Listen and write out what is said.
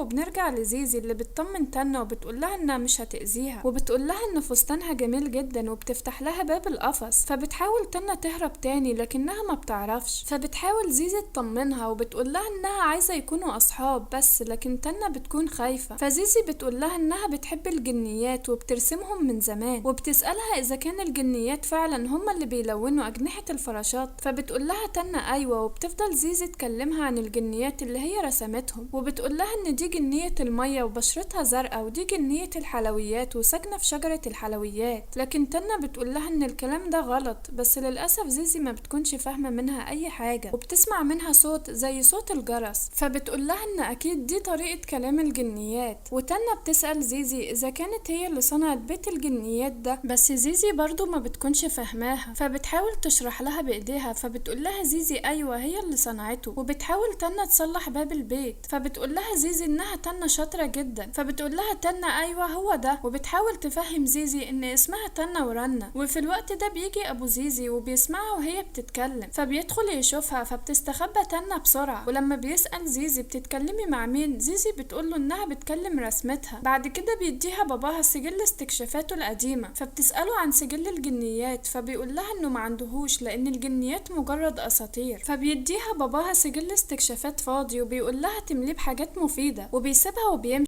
وبنرجع لزيزي اللي بتطمن تنة وبتقول لها انها مش هتأذيها، وبتقول لها ان فستانها جميل جدا، وبتفتح لها باب القفص. فبتحاول تنة تهرب تاني لكنها ما بتعرفش، فبتحاول زيزي تطمنها وبتقول لها انها عايزة يكونوا اصحاب بس، لكن تنة بتكون خايفة. فزيزي بتقول لها انها بتحب الجنيات وبترسمهم من زمان، وبتسألها اذا كان الجنيات فعلا هما اللي بيلونوا اجنحة الفراشات، فبتقول لها تنة ايوه. وبتفضل زيزي تكلمها عن الجنيات اللي هي رسمتهم، وبتقول لها ان دي جنية المية وبشرتها زرقاء، ودي جنية الحلويات وساكنة في شجرة الحلويات. لكن تنة بتقول لها ان الكلام ده غلط، بس للأسف زيزي ما بتكونش فاهمة منها اي حاجة، وبتسمع منها صوت زي صوت الجرس، فبتقول لها ان اكيد دي طريقة كلام الجنيات. وتنة بتسأل زيزي اذا كانت هي اللي صنعت بيت الجنيات ده، بس زيزي برضو ما بتكونش فاهماها، فبتحاول تشرح لها بايديها، فبتقول لها زيزي ايوه هي اللي صنعته. وبتحاول تنة تصلح باب البيت، فبتقول لها زيزي انها تنة شاطرة جدا، فبتقول لها تنة ايوه هو ده. وبتحاول تفهم زيزي ان اسمها تنة ورنة. وفي الوقت ده بيجي ابو زيزي وبيسمعها وهي بتتكلم، فبيدخل يشوفها، فبتستخبى تنة بسرعة. ولما بيسأل زيزي بتتكلمي مع مين، زيزي بتقول له انها بتكلم رسمتها. بعد كده بيديها باباها سجل استكشافاته القديمة، فبتسأله عن سجل الجنيات، فبيقول لها انه ما عندهوش لان الجنيات مجرد اساطير. فبيديها باباها سجل استكشافات فاضي وبيقول لها تمليه بحاجات مفيدة، وبيسيبها وبيمشي.